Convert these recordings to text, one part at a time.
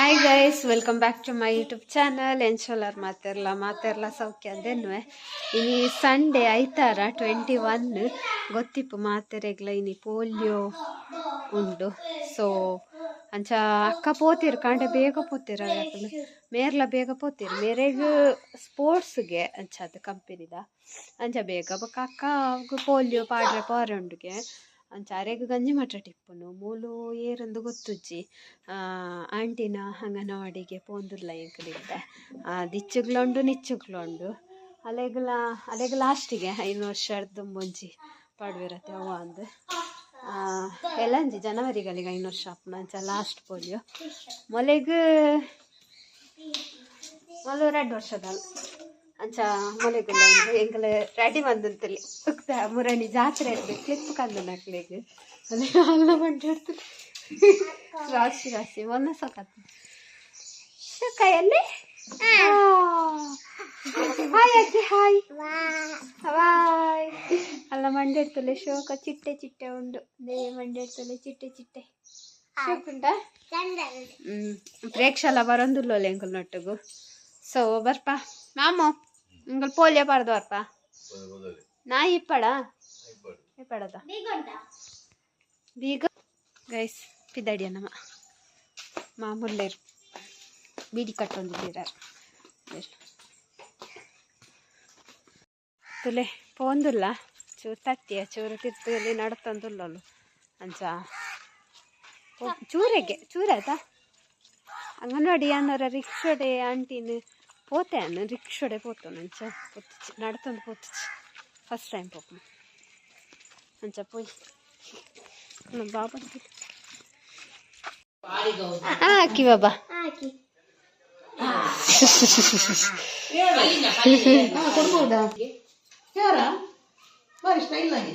Hi guys, welcome back to my YouTube channel. ಎಂಚೊಲ್ಲರ್ ಮಾತೆರ್ಲ? ಮಾತೆರ್ಲ ಸೌಖ್ಯ ಅಂದೆನ್ನುವೆ. ಇನಿ ಸಂಡೇ, ಐತಾರ, 21. ಗೊತ್ತಿಪ್ಪು ಮಾತೆರೆಗ್ಲ, ಇನಿ ಪೋಲಿಯೋ ಉಂಡು. ಸೊ ಅಂಚ ಅಕ್ಕ ಪೋತಿರು, ಕಾಂಡೆ ಬೇಗ ಪೋತಿರು. ಅಕುಲು ಮೇರ್ಲ ಬೇಗ ಪೋತಿರು. ಮೇರೆಗ್ ಸ್ಪೋರ್ಟ್ಸ್ಗೆ ಅಂಚಾದ ಕಂಪೆನಿದ, ಅಂಚ ಬೇಗ. ಬೊಕ್ಕ ಅಕ್ಕ ಪೋಲಿಯೋ ಪಾಡ್ರೆ ಪೋರೆ ಉಂಡುಗೆ. ಅಂಚ ಅರೆಗ್ ಗಂಜಿ ಮಠ ಇಪ್ಪುನು. ಮೂಲು ಏರಂದು ಗೊತ್ತುಜ್ಜಿ. ಆಂಟಿನ ಅಂಗನವಾಡಿಗೆ ಪೋಂದುಲ್ಲ ಎಂಕುಲಿತ್ತೆ. ದಿಚ್ಚುಗ್ಲ ಉಂಡು, ನಿಚ್ಚುಗ್ಲ ಉಂಡು. ಅಲೆಗ್ಲ ಅಲೆಗ್ ಲಾಸ್ಟಿಗೆ 5 ವರ್ಷದ ದುಂಬೊಂಜಿ ಪಾಡ್ವೆರತೆ ಅವ್ವ ಅಂದ್. ಎಲ್ಲಂಜಿ ಜನವರಿಗಳಿಗೆ 5 ವರ್ಷ ಆಪುನ. ಅಂಚ ಲಾಸ್ಟ್ ಪೋಲಿಯೋ ಮೊಲೆಗ್. ಮೊಲು 2 ವರ್ಷದ. ಅಂಚ ಮೊಲೆಗುಲ್ಲ ಉಂಡು. ಎಂಕಲೆ ರೆಡಿ ಬಂದಂತಲ್ಲಿ ಮುರಣಿ ಜಾತ್ರೆ ಕ್ಲಿಪ್ ಕಂದು ನಕ್ಲೆಗ್. ಅಲ್ಲ ಅಲ್ಲ, ಬಂಡಿಡ್ತು ರಾಶಿ ರಾಶಿ ಮೊನ್ನೆ ಸಖತ್ ಕೈಯಲ್ಲಿ. ಹಾಯ್ ಅಜ್ಜಿ, ಹಾಯ್, ಬಾಯ್. ಅಲ್ಲ, ಮಂಡೆಡ್ತಲೆ ಶೋಕ ಚಿಟ್ಟೆ ಚಿಟ್ಟೆ ಉಂಡು. They ಮಂಡೆಡ್ತಲೆ ಚಿಟ್ಟೆ ಚಿಟ್ಟೆ ಶೋಕುಂಡ. ಪ್ರೇಕ್ಷಲ ಬರೊಂದುಲ್ಲೋಲೆ ಎಂಕುಲ್ ನೊಟ್ಟುಗು. ಸೊ ಬರ್ಪ ಮಾಮು, ಎಂಕುಲ್ ಪೋಲಿಯೋ ಪಾಡ್ದು ಬರ್ಪ. ನಾಯಿ ಇಪ್ಪಡ ಇಪ್ಪಡದ ಬೀಗ. ಗೈಸ್, ಪಿದಡಿಯ ನಮ್ಮ ಮಾಮೂಲ್ಲೇರು ಬೀಡಿ ಕಟ್ಟೊಂದಿದ್ದೀರ. ತುಲೆ, ಪೋಂದುಲ್ಲ. ಚೂರು ತಟ್ಟಿಯ, ಚೂರು ತಿರ್ತಲ್ಲಿ ನಡತೊಂದುಲ್ಲಲು. ಅಂಚ ಚೂರೆಗೆ ಚೂರ ಆಯ್ತಾ. ಅಂಗನವಾಡಿ ಅನ್ನೋರ ರಿಕ್ಷೋಡೆ ಆಂಟಿನ ಪೋತೆ ಅನ್ನ ರಿಕ್ಷೋಡೆ ಪೋತೋನು. ಅಂಚ ಪೋತಿಚಿ, ನಡತೊಂದು ಪೋತಿಚಿ. First time pope. ಅಂಚ ಪೋಯಿ ನಮ್ಮ ಬಾಬಾ. ಹಾಕಿ ಬಾಬಾ. ಕೊಡ್ಬೋದಾ ಯಾರ? ಬಾರಿ ಸ್ಟೈಲ್ ಆಗಿ.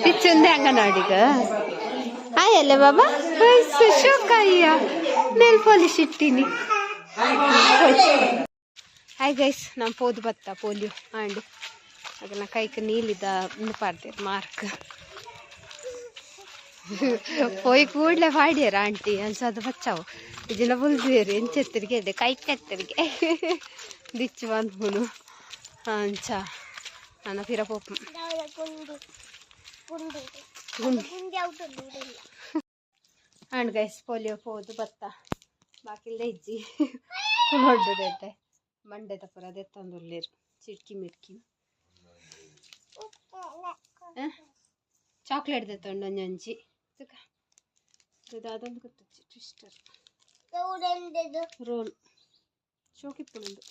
ಪಿಚ್ಚುಂದೆ ಅಂಗನವಾಡಿಗ. ಹಾಯ್ ಅಲ್ಲೇ ಬಾಬಾ. ಶೋಕಯ್ಯ, ನೆಲ್ ಪಾಲಿಶ್ ಇಟ್ಟಿನಿ. ಹಾಯ್ ಗೈಸ್, ನಾನು ಪೋದು ಬತ್ತ. ಪೋಲಿಯೋ ಆಂಡ್ ಅದನ್ನ ಕೈಕ್ ನೀಲಿದ ಉಂದು ಪಾಡ್ದೇರು ಮಾರ್ಕ್. ಪೋಯಿ ಕೂಡಲೇ ಪಾಡ್ಯಾರ ಆಂಟಿ. ಅಂಚ ಅದು ಬಚ್ಚಾವು ಇದಿನ ಬುಲ್ದಿರಿ. ಎಂಚೆತ್ತರಿಗೆ ಇದೆ ಕೈ ಕೆತ್ತರಿಗೆ ದಿಚ್ಚು ಬಂದ್ಬುನು. ಅಂಚ ನನ್ನ ಪಿರ ಪೋಪು ಗುಂಡಿ. ಆಂಡ್ ಗೈಸ್, ಪೋಲಿಯೋ ಪೋದು ಬತ್ತ. ಬಾಕಿಲ್ದ ಇಜ್ಜಿ ಕುಲೊಡ್ಡದೈತೆ. ಮಂಡೆದ ಪೂರ ದೆತ್ತೊಂದುಲ್ಲೆರ್ ಚಿಟ್ಕಿ ಮಿಟ್ಕಿ. ಚಾಕ್ಲೇಟ್ ದೆತ್ತೊಂಡು ಒಂಜೊಂಜಿ. ತುಕ, ದಾದೊಂದು ಗೊತ್ತುಜ್ಜಿ. ಟ್ವಿಸ್ಟರ್ ರೋಲ್ ಶೋಕಿಪ್ಪುಂಡು.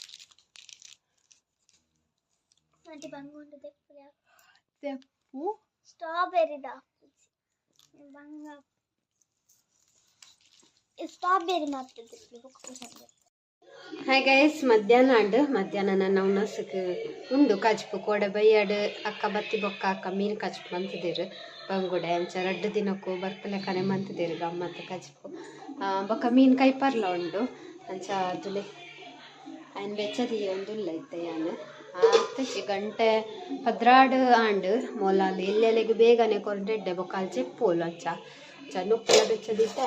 ತೆಪ್ಪು. ಸ್ಟ್ರಾಬೆರಿ ಬಂಗ, ಸ್ಟ್ರಾಬೆರಿ ಮಾತ್ರ. ಹಾಯ್ ಗೈಸ್, ಮಧ್ಯಾಹ್ನ ಆಂಡ್. ಮಧ್ಯಾಹ್ನ ನನ್ನ ಉಣಸುಕ್ ಉಂಡು ಕಜ್ಪು. ಕೋಡೆ ಬೈಯಾಡ್ ಅಕ್ಕ ಬತ್ತಿ ಬೊಕ್ಕ ಅಕ್ಕ ಮೀನು ಕಜ್ಪು ಮಂತುದೆರ್, ಬಂಗುಡೆ. ಅಂಚ ರಡ್ಡು ದಿನಕ್ಕೂ ಬರ್ಪಲೆಕ್ಕನೆ ಮಂತುದೆರ್ ಗಮ್ಮತ್ತು ಕಜ್ಪು. ಬೊಕ್ಕ ಮೀನು ಕೈಪರ್ಲ ಉಂಡು. ಅಂಚ ತುಲೆ, ಐನ್ ಬೆಚ್ಚದಿ ಉಂದುಲ್ಲ ಇತ್ತೆ ಯಾನ್. ಆತಚಿ ಗಂಟೆ 12 ಆಂಡ್. ಮೊಲಾಲ್ ಎಲ್ಲೆಲೆಗ್ ಬೇಗನೆ ಕೊರ್ಡೆಡ್ಡೆ. ಬೊಕ್ಕ ಅಲ್ಲಿ ಚೆಪ್ಪೋಲು. ಅಂಚ ಅಂಚ ನುಪ್ಪುಲ ಬೆಚ್ಚದಿತ್ತೆ,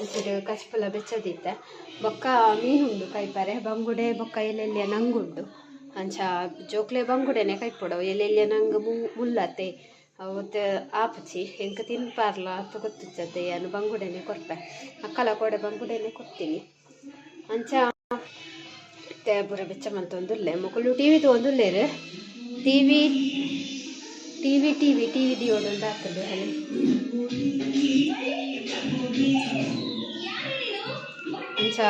ಇಂಚಿಡ್ ಕಚ್ಪುಲ ಬೆಚ್ಚದಿತ್ತೆ. ಬೊಕ್ಕ ಮೀನುಂಡು ಕೈಪರೆ, ಬಂಗುಡೆ. ಬೊಕ್ಕ ಎಲ್ಲೆಲ್ಲಿಯ ನಂಗುಂಡು. ಅಂಚ ಜೋಕ್ಲೆ ಬಂಗುಡೆನೆ ಕೈಪೊಡವು. ಎಲ್ಲೆಲ್ಲಿಯ ನಂಗ್ ಮುಲ್ಲತೆ ಅವತ್ತು ಆಪುಚಿ ಎಂಕ್ ತಿನ್ಪಾರ್ಲ ಅತ್ತು ಗೊತ್ತುಜ್ಜತೆ. ಯಾನ್ ಬಂಗುಡೆನೆ ಕೊರ್ಪೆ. ಅಕ್ಕಲ ಕೋಡೆ ಬಂಗುಡೆನೆ ಕೊರ್ತೀನಿ. ಅಂಚ ಇತ್ತೆ ಪೂರ ಬೆಚ್ಚ ಮಂತೊಂದುಲ್ಲೆ. ಮೊಕುಲು ಟಿವಿ ತೂವೊಂದುಲ್ಲೆರ್. ಟಿವಿ ಟಿವಿ ಟಿವಿ ಟಿವಿ ದಿಯೊಡುಂದು ಆತುಂಡು ಅಲ್ಲಿ. ಅಂಚ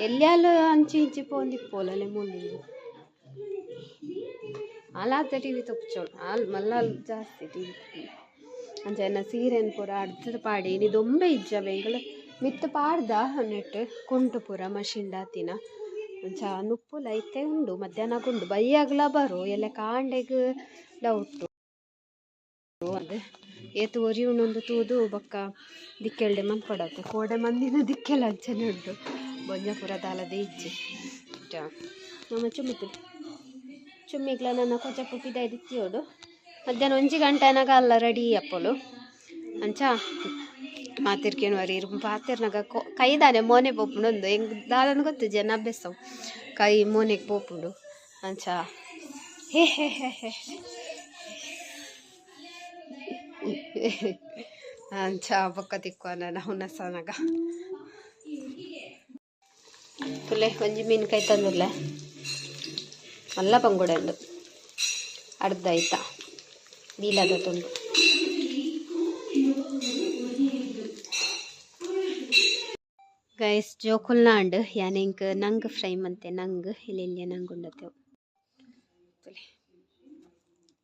ಎಲ್ಯಾಲ್ ಅಂಚಿ ಇಂಚಿ ಪೋಂದಿಪ್ಪೋಲಲೆ ಮುಲ್ಲು. ಆಲಾತ ಟಿವಿ ತೂಪುಚೋಳು. ಆಲ್ ಮಲ್ಲಾಲ್ ಜಾಸ್ತಿ ಟಿವಿ. ಅಂಚ ಎನ್ನ ಸೀರೆನ್ ಪೂರ ಅರ್ಧದ ಪಾಡಿ. ಇನಿ ದೊಂಬೆ ಇಜ್ಜ ಎಂಕುಲು ಮಿತ್ತ್ ಪಾಡ್ದ ನೆಟ್ ಕುಂಟು ಪೂರ ಮಷಿನ್ ಆತಿನ. ಅಂಚ ನುಪ್ಪುಲ ಇತ್ತೆ ಉಂಡು, ಮಧ್ಯಾಹ್ನಗ್ ಉಂಡು. ಬಯ್ಯಾಗ್ಲ ಬರು, ಎಲ್ಲೆ ಕಾಂಡೆಗ್ ಡೌಟು. ಅಂದ್ ಏತ್ ಒರಿ ಉಂಡೊಂದು ತೂದು ಬೊಕ್ಕ ದಿಕ್ಕೆಲ್ಡೆ ಮನ್ಪೊಡಾತೆ ಕೋಡೆ ಮಂದಿನ ದಿಕ್ಕೆಲ ಅಂಚನೆ ಉಂಡು ಬೊಂಜ ಪೂರ ದಾಲದೆ ಇಜ್ಜಿ. ನಮ್ಮ ಚುಮ್ಮಿತು ಚುಮ್ಮಿಗ್ಲ ನನ್ನ ಕೊಜಪು ಪಿದಾಯ್ದು ಇತ್ತಿಯೋಡು ಮಧ್ಯಾಹ್ನ 1 ಗಂಟೆ ಅನಗ ಅಲ್ಲ ರೆಡಿ ಅಪ್ಪಲು ಅಂಚ ಮಾತಿರ್ಕೇನು ವರಿ ಇರು ಪಾತಿರ್ನಾಗ ಕೈದಾನೆ ಮೋನೆ ಪೋಪುಂಡು ಒಂದು ಹೆಂಗೆ ದಾದನ ಗೊತ್ತು ಜನ ಅಭ್ಯಾಸ ಕೈ ಮೋನೆಗೆ ಪೋಪುಂಡು ಅಂಚ ಹೇ ಹೇ ಹೇ ಹೇ ಅಂಚ ಬೊಕ್ಕ ತಿಕ್ಕು ನಾನು ಹುನಸನಾಗ ತುಲೆ ಒಂಜಿ ಮೀನು ಕೈ ತಂದಿಲ್ಲ ಮಲ್ಲ ಬಂಗುಡೆ ಉಂಡು ಅರ್ಧ ಆಯ್ತಾ ಬೀಲದ ತುಂಡು. ಗೈಸ್ ಜೋಕುಲ್ನಾಂಡ್ ಯಾನ್ ಎಂಕ್ ನಂಗ್ ಫ್ರೈ ಮಂತೆ ನಂಗ್ ಇಲ್ಲಿ ನಂಗ್ ಉಂಡತೆವು ತುಲೆ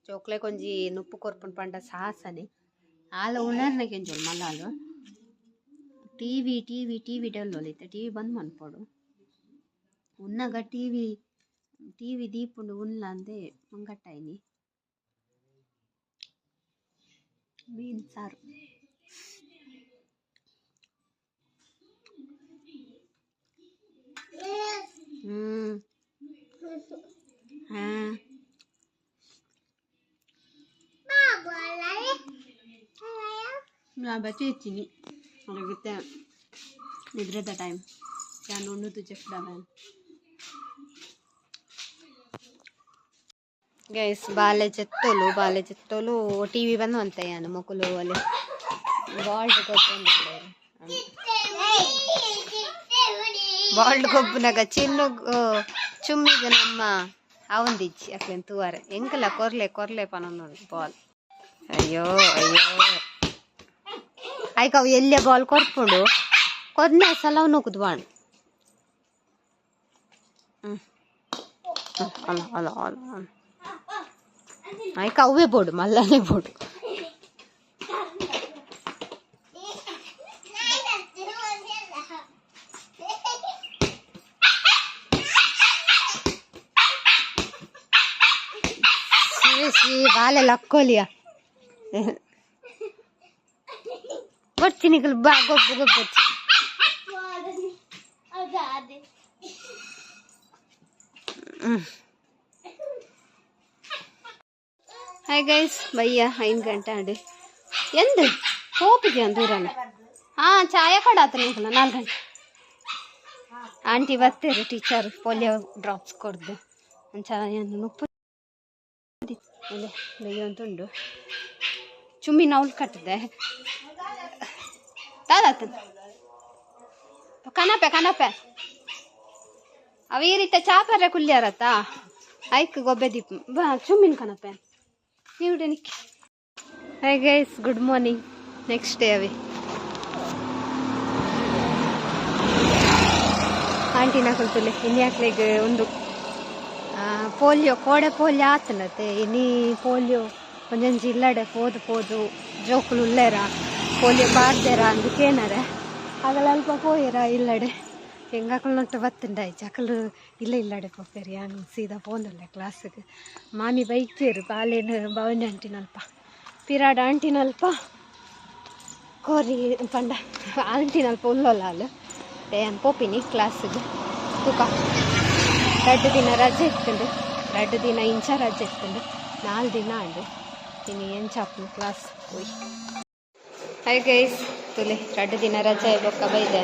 ಜೋಕ್ಲೆ ಕೊಂಜಿ ನುಪ್ಪು ಕೊರ್ಪುಂಡು ಪಂಡ ಸಾಹಸನೆ ಆಲ ಉಣರ್ನ ಕೆಂಜೋಲ್ ಮಲ್ಲಾಲು ಟಿವಿ ಟಿವಿ ಟಿವಿ ಡಲ್ಲೊಲಿತ್ತೆ ಟಿವಿ ಬಂದ್ ಮನ್ಪೊಡು ಉನ್ನಗ ಟಿವಿ ಟಿವಿ ದೀಪುಂಡು ಉನ್ಲ ಅಂದೆ ಮಂಗಟ್ಟಾಯಿನಿ ಮೀನು ಸಾರು. ಹಾಂ ನಾ ಬಚ್ಚಿ ಇಚ್ಚಿನಿ ಅಡಗುತ್ತೆ ನಿದ್ರೆದ ಟೈಮ್ ನಾನು ಉಣ್ಣುದು ಜೆಫ್ಡ ಮ್ಯಾನ್. ಗೈಸ್ ಬಾಲೆ ಜೆತ್ತೋಲು ಬಾಲೆ ಜೆತ್ತೋಲು ಟಿವಿ ಬಂದು ಅಂತ ಯಾನು ಮೊಕುಲು ಅಲ್ಲಿ ಬಾಲ್ಡ್ ಕೊಬ್ಬು ಬಾಲ್ಡ್ ಗೊಬ್ಬುನಾಗ ಚಿನ್ನು ಚುಮ್ಮಿಗ ನಮ್ಮ ಅವಂದಿಜ್ಜಿ ಅಕ್ಲೇನ್ ತೂವಾರೆ ಎಂಕಲ ಕೊರ್ಲೆ ಕೊರ್ಲೆ ಪನೊಂದು ಬಾಲ್. ಅಯ್ಯೋ ಅಯ್ಯೋ ಐಕ ಅವು ಎಲ್ಲೆ ಬಾಲ್ ಕೊರ್ಪುಂಡು ಕೊರ್ನೆ ಸಲ ನೂಕುದು ಬಾಣ್. ಅಲ್ಲ ಅಲ್ಲ ಅಲ್ಲ ಐಕ ಅವೇ ಬೋಡು ಮಲ್ಲನೆ ಬೋಡು. ಶ್ರೀ ಬಾಲೆ ಲಕ್ಕೋಲಿಯ ಬರ್ತೀನಿ ಬಾ ಗೊಬ್ಬು ಗೊಬ್ಬು. ಹಾಯ್ ಗೈಸ್ ಬಯ್ಯ 5 ಗಂಟೆ ಆಂಡ್ ಎಂದು ಹೋಪಿಗೆ ದೂರನ ಹಾಂ ಚಾಯ ಕಡಾತ ನಿಂಕಲ 4 ಗಂಟೆ ಆಂಟಿ ಬರ್ತೀರಿ ಟೀಚರ್ ಪೋಲಿಯೋ ಡ್ರಾಪ್ಸ್ ಕೊಡ್ದು ಅಂಚ ನುಪ್ಪು ಬಯ್ಯ ಅಂತುಂಡು ಚುಮ್ಮಿ ನೌಲ್ ಕಟ್ಟಿದೆ ದಾದಾತ ಕನಪೆ ಕನಪೆ ಅವ ಈ ರೀತಿ ಚಾಪರೆ ಕುಲ್ಯಾರತ್ತ ಐಕ್ ಗೊಬ್ಬೆ ದೀಪ ಬಾ ಚುಮ್ಮಿನ ಕನಪೆ ನೀವು ನಿಕ್ಕಿ. Hi guys good morning next day ಅವಿ ಆಂಟಿನ ಕುಲ್ತುಲೆ ಇನ್ಯಾಕ್ಲೆಗ್ ಒಂದು ಪೋಲಿಯೋ ಕೋಡೆ ಪೋಲಿಯೋ ಆತನತೆ ಇನಿ ಪೋಲಿಯೋ ಒಂಜೊಂಜಿ ಇಲ್ಲಡೆ ಪೋದು ಪೋದು ಜೋಕುಲು ಉಲ್ಲೇರ ಪೋಲಿಯೋ ಪಾಡ್ದೇರ ಅಂದ್ ಕೇನರೆ ಆಗಲ ಅಲ್ಪ ಪೋಯೆರ ಇಲ್ಲಡೆ ಹೆಂಗಾಕಲು ನೊಟ್ಟು ಬತ್ತುಂಡಾಯ್ಚ ಅಕಲು ಇಲ್ಲ ಇಲ್ಲಡೆ ಪೋಪೆರ್ ಯಾನ್ ಸೀದಾ ಪೋಂದುಲ್ಲೆ ಕ್ಲಾಸಿಗೆ ಮಾಮಿ ಬೈತೇರು ಬಾಲೇನು ಭವಾನಿ ಆಂಟಿನಲ್ಪ ಪಿರಾಡ್ ಆಂಟಿನಲ್ಪ ಕೋರಿ ಪಂಡ ಆಂಟಿನಲ್ಪ ಉಲ್ಲೊಲ್ಲ ಅಲ್ ಯಾನ್ ಪೋಪಿನಿ ಕ್ಲಾಸಿಗೆ ತೂಕ 2 ದಿನ ರಜೆ ಇತ್ತುಂಡು 2 ದಿನ ಇಂಚ ರಜೆ ಇತ್ತುಂಡು 4 ದಿನ ಆಂಡು ಇನಿ ಎಂಚ ಆಪುಂಡು ಕ್ಲಾಸ್ ಹೋಯ್. ಹಾಯ್ ಗೈಸ್ ತುಲೆ 2 ದಿನ ರಜೆ ಬೊಕ್ಕ ಬೈದೆ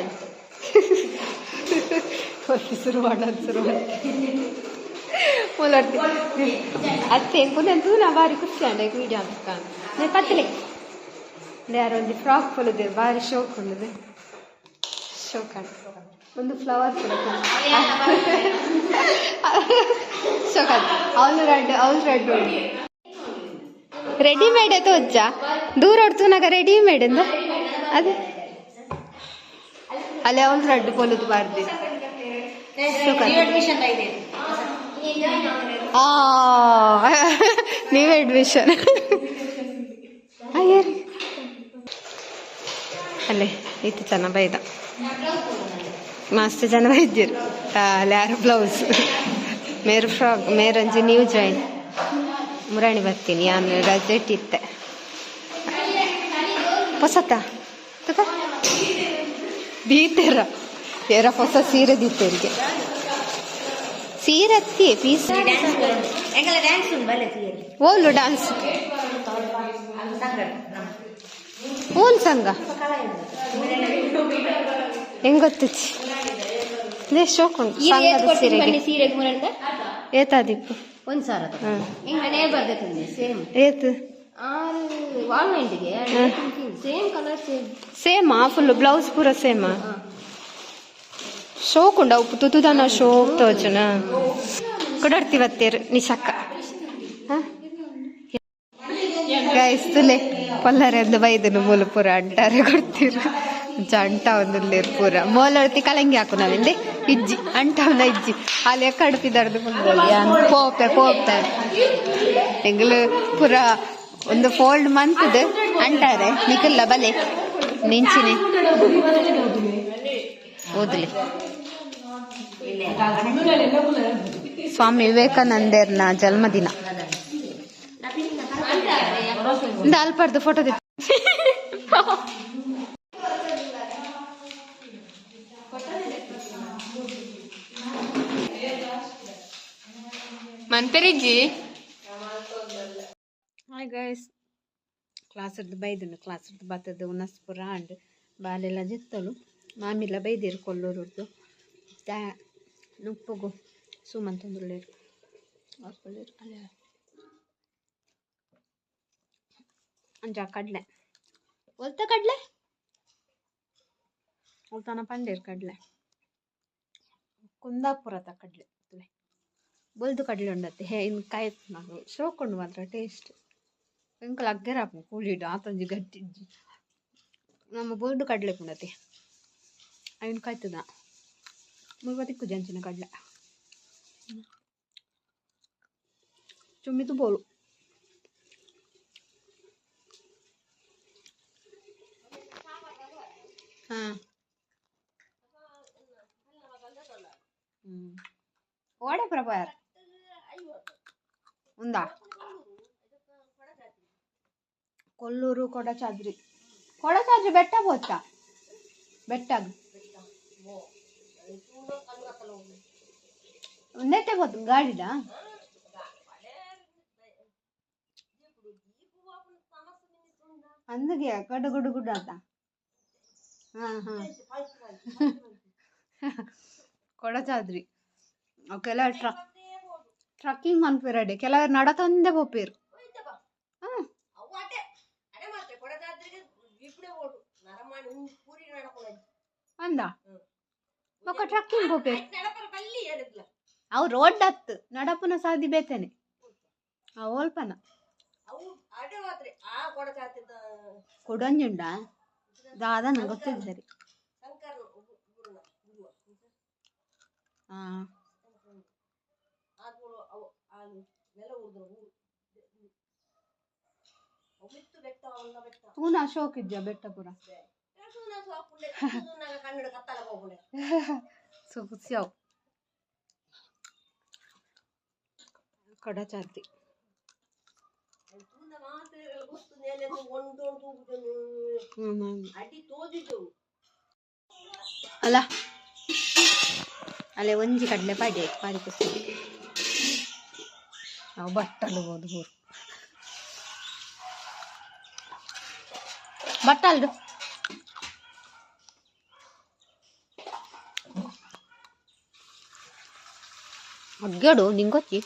ಶುರು ಮಾಡೋದು ಶುರು ಮೂಲರ್ತಿ ಅತ್ತೆ ಪುನಃ ನಾ ಬಾರಿ ಖುಷಿ ಅಂಡ ವೀಡಿಯೋ ಅಂತ ನೇ ಪತ್ತಲೆ ಯಾರು ಒಂದು ಫ್ರಾಕ್ ಪೊಲುದೇರು ಬಾರಿ ಶೋಕ್ ಉಂಡುದು ಶೋಕ್ ಅಂಡ ಒಂದು ಫ್ಲವರ್ ಕೂಡ ಶೋಕ್ ಅವಳು ರೆಡ್ ಅವಳು ರೆಡ್ ರೆಡಿಮೇಡ್ ತೋಜ್ಜ ದೂರ ಹೊಡ್ತುನಾಗ ರೆಡಿಮೇಡ್ ಅಂದ ಅದೇ ಅಲ್ಲೇ ಅವಳು ರೆಡ್ ಪೊಲುದು ಬಾರ್ದಿ ನೀವೇ ಅಡ್ಮಿಷನ್ ಅಲ್ಲೇ ಇತ್ತು ಚೆನ್ನ ಬೈದ ಮಸ್ತ್ ಜನ ಬೈದಿರು ಅಲ್ಲಿ ಯಾರು ಬ್ಲೌಸ್ ಮೇರು ಫ್ರಾಕ್ ಮೇರಂಜಿ ನ್ಯೂ ಜಾಯಿನ್ ಮುರಾಣಿ ಬರ್ತೀನಿ ಯಾನು ರಜೆ ಇಟ್ಟಿತ್ತೆ. ಹೊಸತ ತಕ ದೀತೆರ ಏರ ಹೊಸ ಸೀರೆ ದೀತೆರಿಗೆ ಸೀರೆ ಅತ್ತಿ ಪೀಸ್ ಓಲು ಡಾನ್ಸ್ ಓಲ್ ಸಂಘ ಹೆಂಗ್ ಗೊತ್ತಿಚ್ಚಿ ಲೇ ಶೋಕ್ ಉಂಟು ಸಂಘದ ಸೀರೆಗೆ ಸೀರೆಗೆ ಮುರಂಡ ಏತಾದಿಪ್ಪು ಒಂದು ಸಾವಿರ ಹ್ಮ್. ಹೆಂಗ್ ಹಣೆ ಬರ್ದೆ ಸೇಮ್ ಏತು ಆರು ಆನ್ಲೈನ್ಗೆ ಸೇಮ್ ಕಲರ್ ಸೇಮ್ ಸೇಮಾ ಫುಲ್ ಬ್ಲೌಸ್ ಪೂರ ಸೇಮಾ ಶೋಕ್ ಉಂಡು ಅವು ತುತುದಾನ ಶೋಕ್ ತೋಜುನ ಕೊಡರ್ತಿವತ್ತೇರು ನಿಶಕ್ಕ ಗೈಸ್ ತುಲೆ ಪಲ್ಲರೆಂದು ಬೈದನು ಮೂಲ ಪೂರ ಅಂಟಾರೆ ಕೊಡ್ತೀರು ಅಂಟ ಒಂದು ಪೂರ ಮೋಲರ್ತಿ ಕಲಂಗಿ ಹಾಕು ನಾವಿಂದೆ ಇಜ್ಜಿ ಅಂಟವನ ಇಜ್ಜಿ ಅಲ್ಲಿ ಕಡ್ಪಿದಾರ್ದು ಪೋಪೆ ಪೋಪೆ ಎಂಗ್ಲು ಪೂರ ಒಂದು ಫೋಲ್ಡ್ ಮಂತದ ಅಂಟಾರೆ ನಿಕಲ್ಲ ಬಲೆ ನಿಂಚಿನಿ ಓದ್ಲಿ ಸ್ವಾಮಿ ವಿವೇಕಾನಂದರ್ನ ಜನ್ಮದಿನ ಒಂದು ಅಲ್ಪರ್ದು ಫೋಟೋ ಮಂತರಿಜಿ ಹಾಯ್ ಗೈಸ್ ಕ್ಲಾಸರ್ದು ಬೈದನು ಕ್ಲಾಸರ್ದು ಬತ್ತದ ಉನಸ್ಪುರ ಅಂಡ್ ಬಾಲೆಲ್ಲ ಜಿತ್ತಲು ಮಾಮಿಲ್ಲ ಬೈದಿರು ಕೊಲ್ಲೂರದ್ದು ತಾ ನುಪ್ಪುಗು ಸುಮಂತಂದುಳ್ಳೇರು ಅವ್ರು ಅಲ್ಲೇ ಅಂಚ ಕಡಲೆ ಒಲ್ತ ಕಡಲೆ ಒಲ್ತಾನ ಪಂಡೇರು ಕಡಲೆ ಕುಂದಾಪುರದ ಕಡಲೆ ತುಲೆ ಬೊಲ್ದು ಕಡಲೆ ಉಂಡತ್ತೆ ಹೇ ಇನ್ನು ಕಾಯ್ತು ನಾವು ಶೋಕೊಂಡು ಮಾತ್ರ ಟೇಸ್ಟ್ ಎಂಕಲ್ ಅಗ್ಗೆರಾಪು ಕೂಲಿಡು ಆತೊಂಜಿ ಗಟ್ಟಿ ನಮ್ಮ ಬೊಲ್ದು ಕಡಲೆ ಪುಂಡತಿ ಐನು ಕಾಯ್ತದ ಮುಲ್ಪ ತಿಕ್ಕು ಜಂಚಿನ ಕಡಲೆ ಚುಮ್ಮಿತು ಬೋಲು ಹಾಂ ಓಡೆ ಪ್ರಭಾರ್ ಉಂದಾ ಕೊಲ್ಲೂರು ಕೊಡಚಾದ್ರಿ ಕೊಡಚಾದ್ರಿ ಬೆಟ್ಟ ಪೋತ ಬೆಟ್ಟಾಗ ನೆಟ್ಟೆ ಪೋತು ಗಾಡಿಡ ಅಂದಗೆ ಕಡು ಗುಡು ಗುಡು ಅಂತ ಹಾ ಹಾ ಕೊಡಚಾದ್ರಿ ಅವು ಕೆಲ ಟ್ರಕ್ ಟ್ರಕ್ಕಿಂಗ್ ಮನ್ಪಿರಡೆ ಕೆಲವರು ನಡತಂದೆ ಪೋಪೇರು ಹಾ ಅಂದ ಬೊಕ್ಕ ಟ್ರಕ್ಕಿಂಗ್ ಪೋಪೇರು ಅವು ರೋಡ್ ಹತ್ತು ನಡಪುನ ಸಾದಿ ಬೇತೇನೆ ಆ ಓಲ್ಪನ ಕೊಡಂಜುಂಡ ದಾದ ನಂಗೆ ಗೊತ್ತಿಲ್ಲ ಸರಿ ಹಾ ತೂನ ಅಶೋಕ್ ಇದ್ಯಾ ಬೆಟ್ಟಪುರ ಸುಗುಸ್ಯಾವ್ ಕೊಡಚಾದ್ರಿ ಅಲ್ಲ ಅಲ್ಲೇ ಒಂಜಿ ಕಡಲೆ ಪಾಡಿ ಆಯ್ತು ಪಾಡಿ ಖುಷಿ ನಾವು ಬಟ್ಟಲು ಹೋದು ಊರು ಬಟ್ಟಲ್ದು ಅಗ್ಗಡು ನಿಂಗೊಚ್ಚಿ.